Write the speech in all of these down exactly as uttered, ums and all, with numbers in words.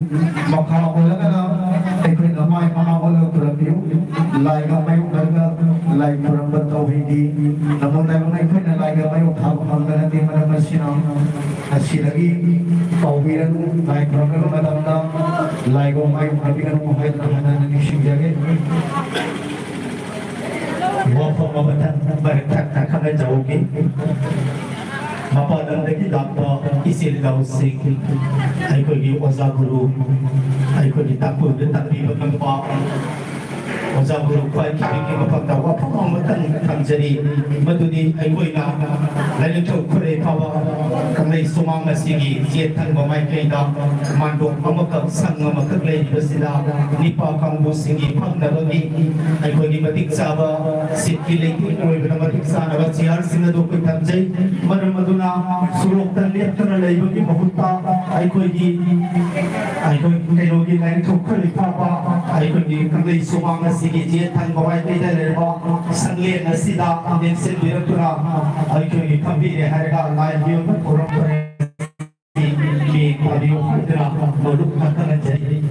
ꯃꯈꯥ ꯑꯣꯜꯂꯒꯅ ꯑꯩꯈꯣꯏꯅ ꯃꯥꯏ ꯃꯥ ꯑꯣꯜꯂꯒ ꯈꯨꯔꯨꯝꯕꯤꯌꯨ꯫ ꯂꯥꯏꯒ ꯃꯥꯌꯣꯛꯅꯔꯒ ꯂꯥꯏ ꯈꯨꯔꯨꯝꯕ ꯇꯧꯍꯩꯗꯦ꯫ ꯅꯃꯣ ꯅꯥꯏꯕꯅ ꯑꯩꯈꯣꯏꯅ ꯂꯥꯏꯒ ꯃꯥꯌꯣꯛ ꯊꯥꯕ ꯐꯪꯗꯅꯗꯤ ꯃꯔꯝ ꯑꯁꯤꯅ ꯑꯁꯤꯗꯒꯤ ꯀꯥꯎꯕꯤꯔꯅꯨ꯫ ꯂꯥꯏ ꯈꯨꯔꯨꯝꯕ ꯃꯇꯝꯗ ꯂꯥꯏꯒ ꯃꯥꯌꯣꯛꯅꯕꯤꯒꯅꯨ ꯍꯥꯏꯗꯨꯅ ꯍꯟꯅ ꯍꯟꯅ ꯅꯤꯡꯁꯤꯡꯖꯒꯦ꯫ ꯋꯥꯐꯝ ꯑꯃꯇꯪ ꯃꯔꯛ ꯊꯠꯅ ꯈꯪꯍꯟꯖꯍꯧꯒꯦ꯫ ꯃꯄꯥꯟ ꯂꯝꯗꯒꯤ ꯂꯥꯛꯄ ꯏꯆꯤꯜ ꯏꯅꯥꯎꯁꯤꯡ, ꯑꯩꯈꯣꯏꯒꯤ ꯑꯣꯖꯥ ꯒꯨꯔꯨ, ꯑꯩꯈꯣꯏꯒꯤ ꯇꯥꯛꯄꯤꯕ ꯇꯝꯕꯤꯕ ꯉꯝꯕ ꯑꯣꯖꯥ ꯒꯨꯔꯨ ꯈ꯭ꯋꯥꯏ ꯈꯤꯕꯤꯒꯤ ꯃꯐꯝꯗ ꯋꯥꯐꯝ ꯑꯃꯇꯪ ꯊꯝꯖꯔꯤ, ꯃꯗꯨꯗꯤ ꯑꯩꯈꯣꯏꯅ ꯂꯥꯏꯅꯤꯡꯊꯧ ꯈꯨꯔꯩ ꯐꯥꯎꯕ ꯀꯪꯂꯩ ꯁꯨꯃꯥꯡ ꯑꯁꯤꯒꯤ ꯆꯦ ꯊꯪꯕ ꯃꯥꯏꯀꯩꯗ ꯃꯥꯟꯗꯣꯞ ꯑꯃꯈꯛ, ꯁꯪ ꯑꯃꯈꯛ ꯂꯩꯔꯤꯕꯁꯤꯗ ꯅꯤꯄꯥ ꯀꯥꯡꯕꯨꯁꯤꯡꯒꯤ ꯐꯝꯅꯕꯒꯤ ꯑꯩꯈꯣꯏꯒꯤ ꯃꯇꯤꯛ ꯆꯥꯕ ꯁꯤꯠꯀꯤ ꯂꯩꯇꯦꯡ ꯑꯣꯏꯕꯗ ꯃꯇꯤꯛ ꯆꯥꯅꯕ ꯆꯤꯌꯥꯔꯁꯤꯡ ꯑꯗꯨ ꯑꯩꯈꯣꯏ ꯊꯝꯖꯩ꯫ ꯃꯔꯝ ꯑꯗꯨꯅ ꯁꯣꯔꯣꯛꯇ ꯂꯦꯞꯇꯨꯅ ꯂꯩꯕꯒꯤ ꯃꯍꯨꯠꯇ ꯑꯩꯈꯣꯏꯒꯤ, ꯑꯩꯈꯣꯏ ꯀꯩꯅꯣꯒꯤ ꯂꯥꯏꯅꯤꯡꯊꯧ ꯈꯨꯔꯩ ꯐꯥꯎꯕ ꯑꯩꯈꯣꯏꯒꯤ ꯀꯪꯂꯩ ꯁꯨꯃꯥꯡ ꯑꯁꯤꯒꯤ ꯆꯦ ꯊꯪꯕ ꯃꯥꯏꯀꯩꯗ ꯂꯩꯔꯕ ꯁꯪꯂꯦꯟ ꯑꯁꯤꯗ ꯂꯦꯡꯁꯤꯟꯕꯤꯔꯛꯇꯨꯅ ꯑꯩꯈꯣꯏꯒꯤ ꯐꯝꯕꯤꯔꯦ ꯍꯥꯏꯔꯒ ꯂꯥꯏ ꯃꯤꯑꯣꯏꯕ ꯊꯧꯔꯝ ꯈꯔ ꯃꯤ ꯇꯥꯕꯤꯌꯨ ꯍꯥꯏꯗꯨꯅ ꯃꯔꯨꯞ ꯈꯛꯇꯅ ꯆꯩ꯫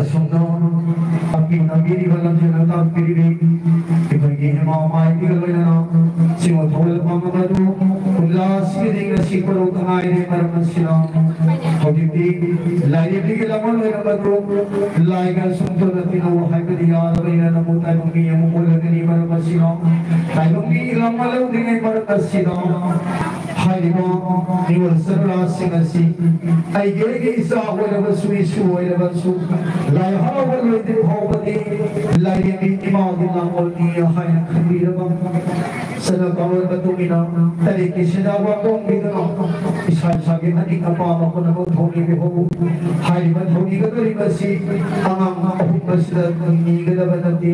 ꯑꯁꯨꯝꯅ ꯇꯥꯛꯄꯤ ꯇꯝꯕꯤꯔꯤꯕ ꯂꯝꯖꯦꯜꯅ ꯇꯥꯛꯄꯤꯔꯤꯕꯤ ꯑꯩꯈꯣꯏꯒꯤ ꯍꯦꯃꯥ ꯃꯥꯏꯕꯤꯒ ꯂꯣꯏꯅꯅ ꯁꯤꯒꯨꯝꯕ ꯊꯧꯒꯜ ꯄꯥꯡꯕ ꯑꯗꯨ ꯀꯨꯝꯂꯥ ꯑꯁꯤꯒꯤꯗꯤ ꯉꯁꯤ ꯄꯨꯔꯛꯇ ꯉꯥꯏꯔꯦ꯫ ꯃꯔꯝ ꯑꯁꯤꯅ ꯍꯧꯖꯤꯛꯇꯤ ꯂꯥꯏꯔꯦꯝꯕꯤꯒꯤ ꯂꯥꯡꯕ ꯂꯣꯏꯔꯕ ꯑꯗꯨ ꯂꯥꯏꯒ ꯁꯨꯝ ꯇꯧꯅ ꯇꯤꯟꯅꯧ ꯍꯥꯏꯕꯗꯤ ꯌꯥꯗꯕꯅꯤꯅ ꯅꯪꯕꯨ ꯇꯥꯏꯕꯪ ꯃꯤ ꯑꯃ ꯑꯣꯏꯔꯒꯅꯤ꯫ ꯃꯔꯝ ꯑꯁꯤꯅ ꯇꯥꯏꯕꯪ ꯃꯤ ꯂꯥꯡꯕ ꯂꯧꯗ꯭ꯔꯤꯉꯩ ꯃꯔꯛ ꯑꯁꯤꯗ ꯍꯥꯏꯔꯤꯕ ꯅꯤꯉꯣꯜ ꯆꯔꯨꯔꯥꯁꯤꯡ ꯑꯁꯤ ꯑꯩꯒꯤ ꯑꯩꯒꯤ ꯏꯆꯥ ꯑꯣꯏꯔꯕꯁꯨ ꯏꯁꯨ ꯑꯣꯏꯔꯕꯁꯨ ꯂꯥꯏ ꯍꯔꯥꯎꯕ ꯂꯣꯏꯗ꯭ꯔꯤ ꯐꯥꯎꯕꯗꯤ ꯂꯥꯏꯔꯦꯝꯕꯤ ꯏꯃꯥꯒꯤ ꯂꯥꯡꯕꯜꯅꯤ ꯍꯥꯏꯅ ꯈꯟꯕꯤꯔꯕ ꯆꯠꯅ ꯀꯥꯡꯂꯣꯟ ꯃꯇꯨꯡ ꯏꯟꯅ ꯇꯔꯦꯠꯀꯤ ꯁꯦꯟꯖꯥ ꯋꯥ ꯀꯣꯡꯕꯤꯗꯨꯅ ꯏꯁꯥ ꯏꯁꯥꯒꯤ ꯑꯅꯤꯡ ꯑꯄꯥꯝꯕ ꯄꯨꯝꯅꯃꯛ ꯊꯧꯅꯤꯕꯤꯍꯧ꯫ ꯍꯥꯏꯔꯤꯕ ꯊꯧꯅꯤꯒꯗꯧꯔꯤꯕ ꯑꯁꯤ ꯑꯉꯥꯡ ꯑꯍꯨꯝ ꯑꯁꯤꯗ ꯅꯤꯒꯗꯕ ꯅꯠꯇꯦ,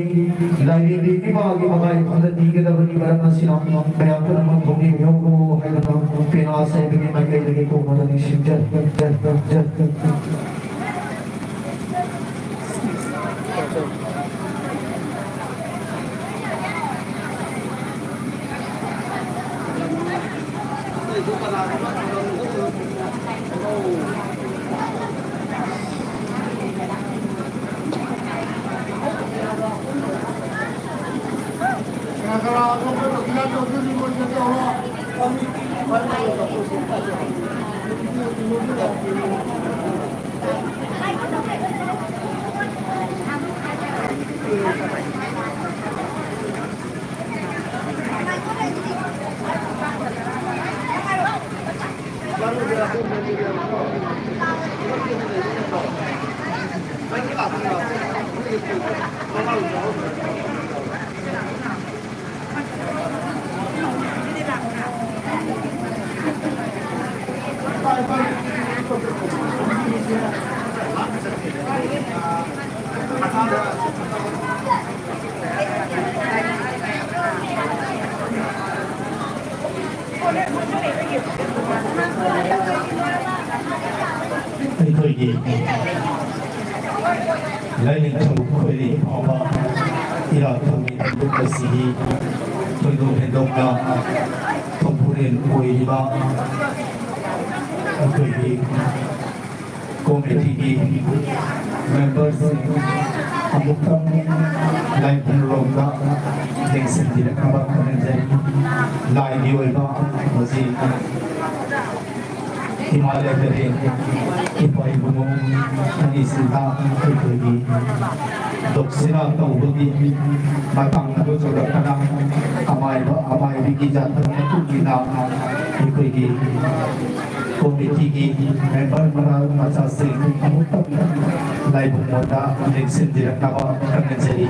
ꯂꯥꯏꯔꯦꯝꯕꯤ ꯏꯃꯥꯒꯤ ꯃꯉꯥꯏ ꯐꯝꯗ ꯅꯤꯒꯗꯕꯅꯤ꯫ ꯃꯔꯝ ꯑꯁꯤꯅ ꯃꯌꯥꯝ ꯄꯨꯝꯅꯃꯛ ꯊꯧꯅꯤꯕꯤꯍꯧꯔꯣ ꯍꯥꯏꯗꯨꯅ ꯄꯦꯅꯥ ꯁꯦꯝꯕꯒꯤ ꯃꯥꯏꯀꯩꯗꯒꯤ ꯀꯣꯝꯅ ꯅꯤꯡꯁꯤꯡꯖꯔꯤ꯫ ꯑꯩꯈꯣꯏꯒꯤ ꯂꯥꯏꯅꯤꯡꯊꯧ ꯈꯣꯏꯔꯤ ꯐꯥꯎꯕ ꯏꯔꯥꯠ ꯊꯧꯅꯤ ꯈꯣꯡꯂꯣꯞ ꯑꯁꯤꯒꯤ ꯊꯣꯏꯗꯣꯛ ꯍꯦꯟꯗꯣꯛꯅ ꯊꯧꯄꯨꯔꯦꯜ ꯑꯣꯏꯔꯤꯕ ꯑꯩꯈꯣꯏꯒꯤ ꯀꯣꯃꯤꯇꯤꯒꯤ ꯃꯦꯝꯕꯔꯁꯤꯡ ꯑꯃꯨꯛꯇꯪ ꯂꯥꯏꯕꯨꯡꯂꯣꯝꯗ ꯌꯦꯡꯁꯤꯟꯕꯤꯔꯛꯅꯕ ꯈꯪꯍꯟꯖꯔꯤ꯫ ꯂꯥꯏꯒꯤ ꯑꯣꯏꯕ ꯍꯧꯖꯤꯛ ꯏꯃꯥ ꯂꯩꯕꯔꯦꯟ ꯏꯄꯥ ꯏꯕꯨꯡꯉꯣ ꯑꯅꯤꯁꯤꯗ ꯑꯩꯈꯣꯏꯒꯤ ꯗꯣꯛꯁꯤꯅꯥ ꯇꯧꯕꯒꯤ ꯃꯇꯥꯡꯗ ꯆꯥꯎꯔꯛꯄꯅ ꯑꯃꯥꯏꯕ ꯑꯃꯥꯏꯕꯤꯒꯤ ꯖꯥꯇꯒꯤ ꯃꯇꯨꯡ ꯏꯟꯅ ꯑꯩꯈꯣꯏꯒꯤ ꯀꯣꯃꯤꯇꯤꯒꯤ ꯃꯦꯝꯕꯔ ꯃꯅꯥ ꯃꯆꯥꯁꯤꯡ ꯑꯃꯨꯛꯇꯪ ꯂꯥꯏꯕꯨꯡ ꯃꯣꯟꯗ ꯂꯦꯡꯁꯤꯟꯕꯤꯔꯛꯅꯕ ꯈꯪꯍꯟꯖꯔꯤ꯫